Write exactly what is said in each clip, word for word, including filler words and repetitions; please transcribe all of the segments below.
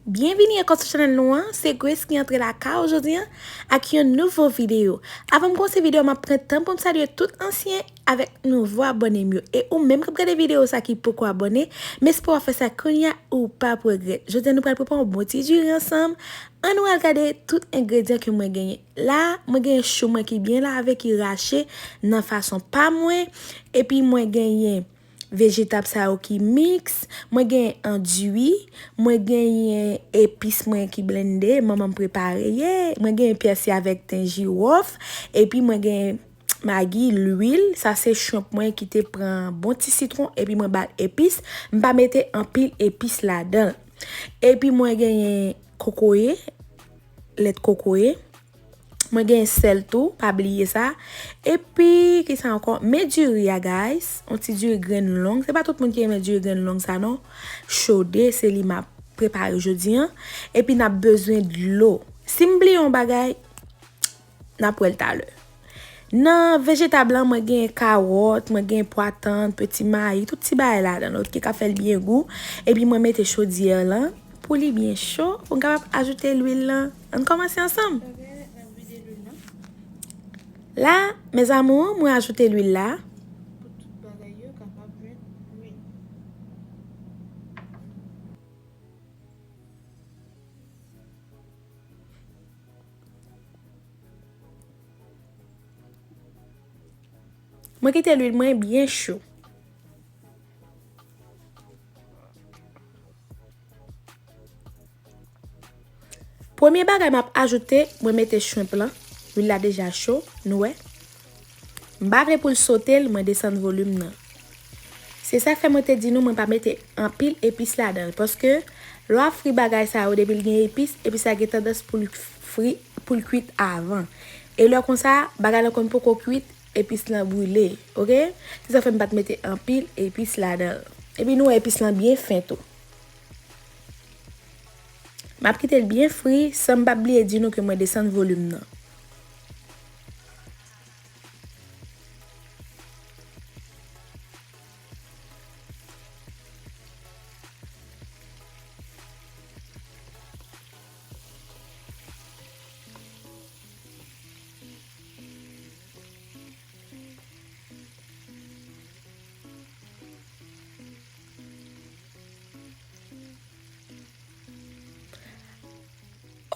Byenvini ankò sou chanèl nou an, se Grace ki antre lakay ou jodi an ak yon nouvo videyo. Avan m kòmanse videyo, m ap pran tan pou m salye tout ansyen avèk nouvo abòne m yo. E ou menm k ap gade videyo sa ki poko abòne, m espere w ap fè sa kounye a, ou p ap regrèt. Jodi an nou pral prepare yon bon ti diri ansanm. Ann nou al gade tout engredyan ke mwen genyen. La, mwen genyen chou mwen ki byen lave, ki rache nan fason pa mwen. Epi mwen genyen vejetab sa yo ki miks. Mwen genyen andui, mwen genyen epis mwen ki blende, manman m prepare ye. Mwen genyen pèsi avèk ten, jiwòf, epi mwen genyen magi, lwil. Sa se shrimp mwen ki te pran bon ti sitwon, epi mwen ba l epis. M pa mete anpil epis ladan l. Epi mwen genyen kokoye, lèt kokoye. Mwen gen sèl tou, pa bliye sa. Epi, kisa ankò? Men diri a, guys. Yon ti diri grenn long. Se pa tout moun ki renmen diri grenn long sa, non. Chode, se li m ap prepare jodi an. Epi, n ap bezwen dlo. Si m bliye yon bagay, n ap wè l talè. Nan vejetab lan, mwen gen kawòt, mwen gen pwa tann, peti mayi, tout ti bagay ladan l, oke, k ap fè l byen gou. Epi, mwen mete chodyè lan. Pou li byen cho, pou n kapab ajoute lwil lan. Ann kòmanse ansanm. Ok, n ap vide lwil lan. La, mes amours, mwen ajoute lwil la. Pou tout bagay yo kapab jwenn lwil. Mwen kite lwil mwen byen cho. Premye bagay m ap ajoute, mwen mete shrimp lan. Lwil la deja cho, nou wè. M pa vle pou l sote l, mwen desann volim nan. Se sa k fè mwen te di nou mwen pa mete anpil epis ladan l, paske lè w ap fri bagay sa yo, depi l gen epis, epis la gen tandans pou l fri, pou l kwit avan. E lè konsa, bagay lan konn poko kwit, epis lan brile, oke? Se sa fè m pa t mete anpil epis ladan l. Epi nou wè epis lan byen fen tou. M ap kite l byen fri, san m pa bliye di nou ke mwen desann volim nan.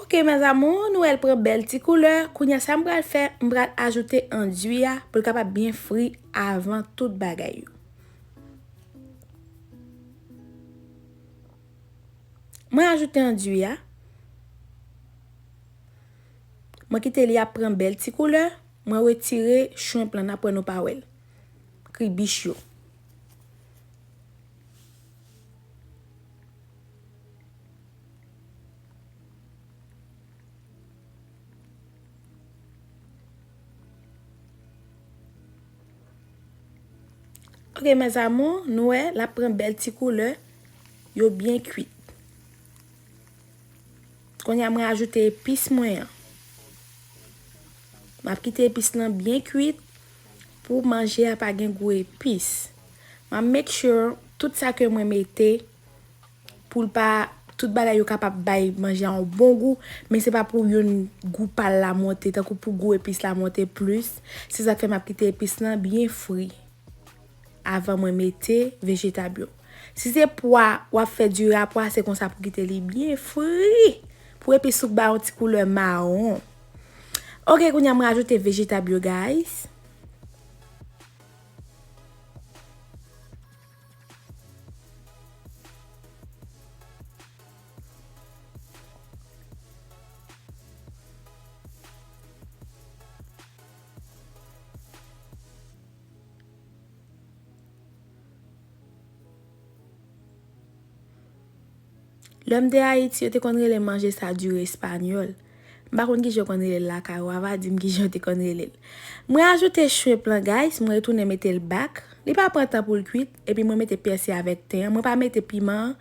Ok, mes amours, nou wè l pran bèl ti koulè. Kounye a, sa m pral fè, m pral ajoute andui a pou l kapab byen fri avan tout bagay yo. Mwen ajoute andui a. Mwen kite li ap pran bèl ti koulè. Mwen retire shrimp lan, n ap wè nou pa wè l. Kribich yo. Ok, mes amours, nou wè, l ap pran bèl ti koulè. Yo byen kwit. Kounye a, mwen ajoute epis mwen an. M ap kite epis lan byen kwit pou manje a pa gen gou epis. M ap make sure tout sa ke mwen mete pou l pa, tout bagay yo kapab bay manje a yon bon gou, men se pa pou youn gou pa l la monte, tankou pou gou epis la monte plis. Se sa k fè m ap kite epis lan byen fri avan mwen mete vejetab yo. Si se pwa w ap fè diri a pwa, se konsa pou kite li byen fri. Pou epis ou ba yon ti koulè mawon. Ok, kounye a mwen ajoute vejetab yo, guys. Lè m te Ayiti, yo te konn rele manje sa diri espanyòl. M pa konn kijan yo konn rele l lakay ou, a va di m kijan yo te konn rele l. Mwen ajoute shrimp lan, guys, mwen retounen mete l back. Li pa pran tan pou l kwit, epi mwen mete pèsi avèk ten an. Mwen pa mete piman an,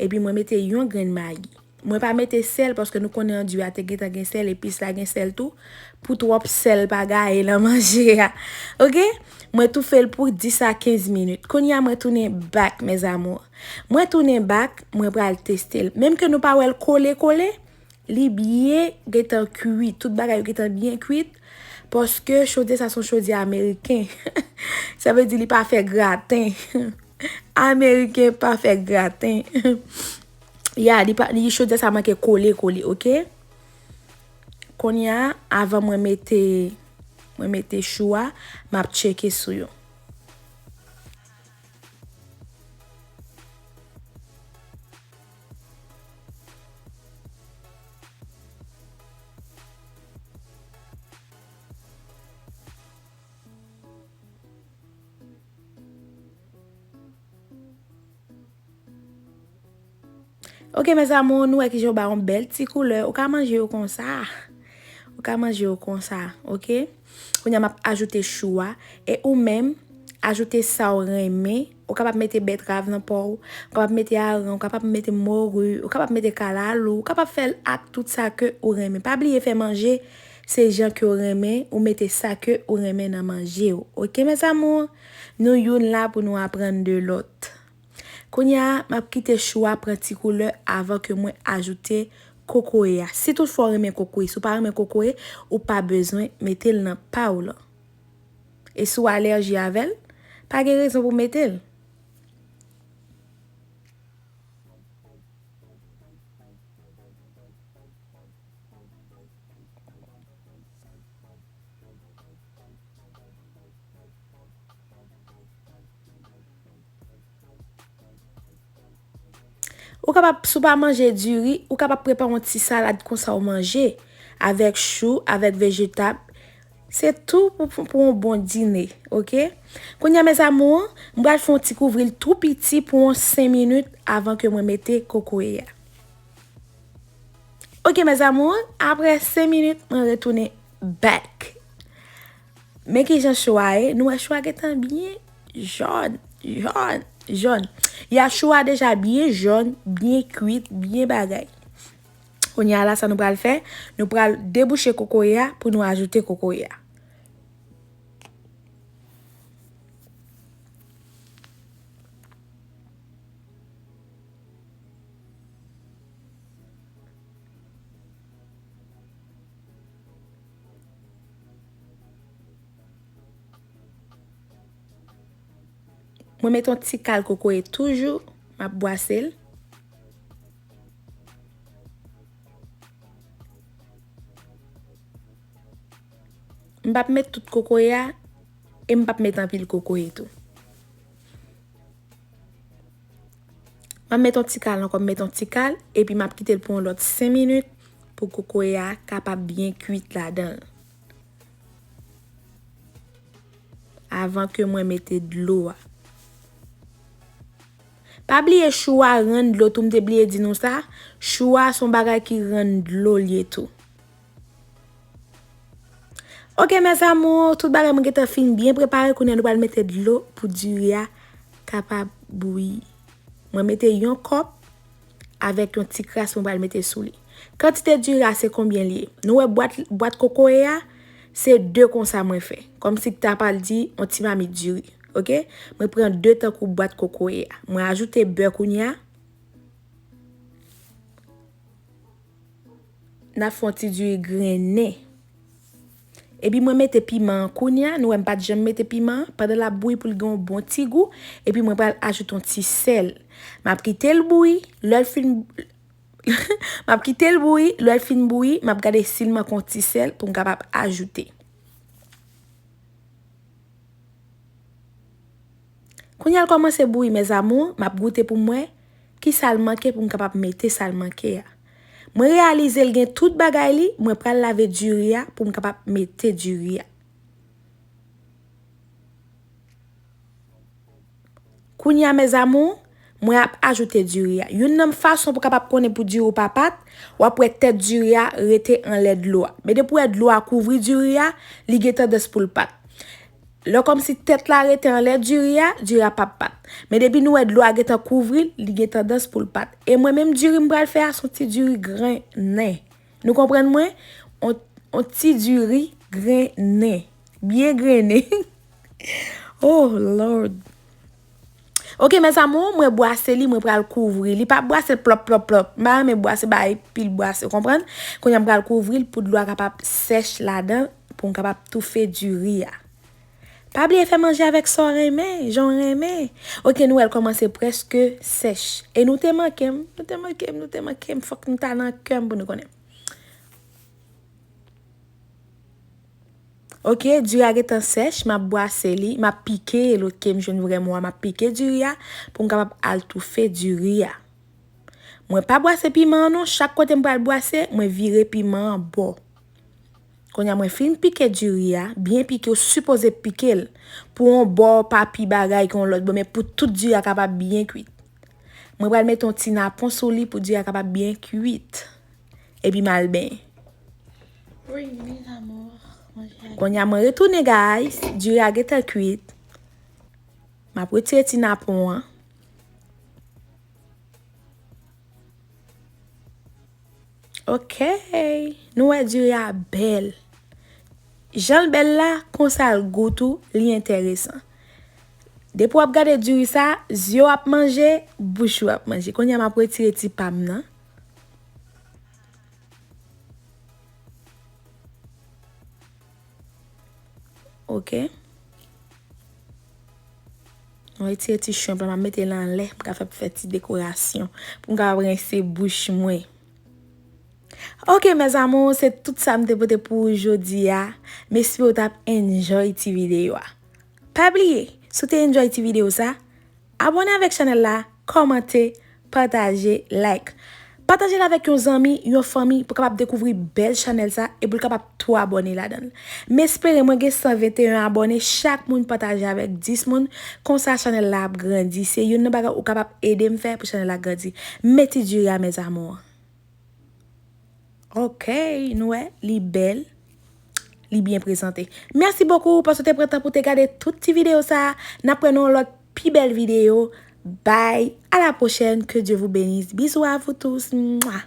epi mwen mete yon grenn magi. Mwen pa mete sèl paske nou konnen andui a te gentan gen sèl, epis la gen sèl tou. Pou twòp sèl pa gaye nan manje a. Oke? Mwen toufe l pou dis a kenz minit. Kounye a mwen tounen back, mes amours. Mwen tounen back, mwen pral teste l. Menm ke nou pa wè l kole kole, li byen gentan kwit. Tout bagay yo gentan byen kwit. Paske chodyè sa se yon chodyè ameriken. Sa vle di li pa fè graten. Ameriken pa fè graten. Ya, li pa, li chodyè sa manke kole kole, oke? Kounye a, avan mwen mete, mwen mete chou a, m ap tcheke sou yo. Oke, mes amours, nou wè kijan yo ba yon bèl ti koulè. Ou ka manje yo konsa. Ou ka manje yo konsa, oke? Kounye a, m ap ajoute chou a. E ou menm, ajoute sa w renmen. Ou kapab mete bètrav nan pa w. Ou kapab mete aran. Ou kapab mete mori. Ou kapab mete kalalou. Ou kapab fè l ak tout sa ke ou renmen. Pa bliye fè manje, se jan ke w renmen. Ou mete sa ke ou renmen nan manje w. Oke, mes amours? Nou youn la pou nou aprann de lòt. Kounye a, m ap kite chou a pran ti koulè avan ke mwen ajoute kokoye a. Si toutfwa w renmen kokoye, si w pa renmen kokoye, ou pa bezwen mete l nan pa w lan. E si w alèji avè l, pa gen rezon pou w mete l. Ou kapab, si w pa manje diri, ou kapab prepare yon ti salad konsa w manje, avèk chou, avèk vejetab. Se tou pou, pou, pou yon bon dine, oke? Kounye a, mes amours, m pral fè yon ti kouvri l tou piti pou yon senk minit avan ke mwen mete kokoye a. Oke, mes amours, apre senk minit, mwen retounen back. Men kijan chou a ye, nou wè chou a gentan byen jòn, jòn, jòn. Ya, chou a deja byen jòn, byen kwit, byen bagay. Kounye a la, sa nou pral fè, nou pral debouche kokoye a pou nou ajoute kokoye a. Mwen met yon ti kal kokoye toujou, m ap bwase l. M p ap met tout kokoye a, e m p ap met anpil kokoye tou. M ap met yon ti kal ankò, m met yon ti kal, epi m ap kite l pou yon lòt senk minit pou kokoye a kapab byen kwit ladan l. Avan ke mwen mete dlo a. Pa bliye chou a rann dlo tou, m te bliye di nou sa. Chou a se yon bagay ki rann dlo l ye tou. Oke, mes amours, tout bagay mwen gentan fin byen prepare. Kounye a nou pral mete dlo pou diri a kapab bouyi. Mwen mete yon kòp avèk yon ti kras mwen pral mete sou li. Kantite diri a se konbyen li ye? Nou wè bwat, bwat kokoye a, se de konsa mwen fè. Kòmsi ta pral di yon ti mamit diri, oke? Mwen pran de tankou bwat kokoye a. Mwen ajoute bè kounye a. N ap fè yon ti diri grennen. Epi mwen mete piman an kounye a, nou wè m pa t janm mete piman an, pandan l ap bouyi pou l gen yon bon ti gou, epi mwen pral ajoute yon ti sèl. M ap kite l bouyi, lè l fin, m ap kite l bouyi, lè l fin bouyi, m ap gade si l manke yon ti sèl pou m kapab ajoute. Kounye a l kòmanse bouyi, mes amours, m ap goute pou m wè kisa l manke pou m kapab mete sa l manke a. Mwen reyalize l gen tout bagay li, mwen pral lave diri a pou m kapab mete diri a. Kounye a, mes amours, mwen ap ajoute diri a. Youn nan fason pou kapab konnen pou diri ou pa pat, w ap wè tèt diri a rete anlè dlo a. Men depi w wè dlo a kouvri diri a, li gen tandans pou l pat. Lè kòmsi tèt la rete anlè diri a, diri a p ap pat. Men depi nou wè dlo a gentan kouvri l, li gen tandans pou l pat. E mwen menm diri m pral fè a se yon ti diri grennen. Nou konprann mwen? On, on ti diri grennen. Byen grennen. Oh Lord. Ok, mes amours, mwen bwase li, mwen pral kouvri. Li pa bwase plòp, plòp, plòp. M pa renmen bwase, bay pil bwase, ou konprann? Kounye a m pral kouvri l pou dlo a kapab sèch ladan, pou m kapab toufe diri a. Pa bliye fè manje avèk sa w renmen, jan w renmen. Ok, nou wè l kòmanse prèske sèch. E nou te manke m, nou te manke m, nou te manke m. Fòk nou ta nan kè m pou nou konnen. Ok, diri a gentan sèch, m ap bwase li, m ap pike l, ok, m jwenn vrè mo a, m ap pike diri a pou m kapab al toufe diri a. Mwen pa bwase piman an non, chak kote m pral bwase, mwen vire piman an bò. Kounye a mwen fin pike diri a, byen pike, ou sipoze pike l pou yon bò pa pi bagay ke yon lòt bò, men pou tout diri a kapab byen kwit. Mwen pral mete yon ti napon sou li pou diri a kapab byen kwit. Epi m al benyen. Wi, mes amours, manje a. Kounye a mwen retounen, guys. Diri a gentan kwit. M ap retire ti napon an. Ok. Nou wè diri a bèl. Jan l bèl la, konsa l gou tou, li enteresan. Depi w ap gade diri sa, zye w ap manje, bouch ou ap manje. Kounye a m ap retire ti pa m nan. Ok. Mwen retire ti shrimp la, m ap mete l anlè, m ka fè, fè ti dekorasyon, pou m kapab rense bouch mwen. Ok, mes amours, se tout sa m te pote pou ou jodi a. M espere w t ap enjoy ti videyo a. Pa bliye, si w te enjoy ti videyo sa, abòne avèk chanèl la, kòmante, pataje, like. Pataje l avèk yon zanmi, yon fanmi pou kapab dekouvri bèl chanèl sa e pou l kapab tou abòne ladan l. M espere mwen gen san venteyen abòne, chak moun pataje avèk dis moun, konsa chanèl la ap grandi. Se youn nan bagay ou kapab ede m fè pou chanèl la grandi. Mete diri a, mes amours. Ok, nou wè, li bèl, li byen prezante. Mèsi bokou paske w te pran tan pou te gade tout ti videyo sa. N ap wè nan yon lòt pi bèl videyo. Bye, à la prochaine, que Dieu vous bénisse. Bisous à vous tous. Mwa.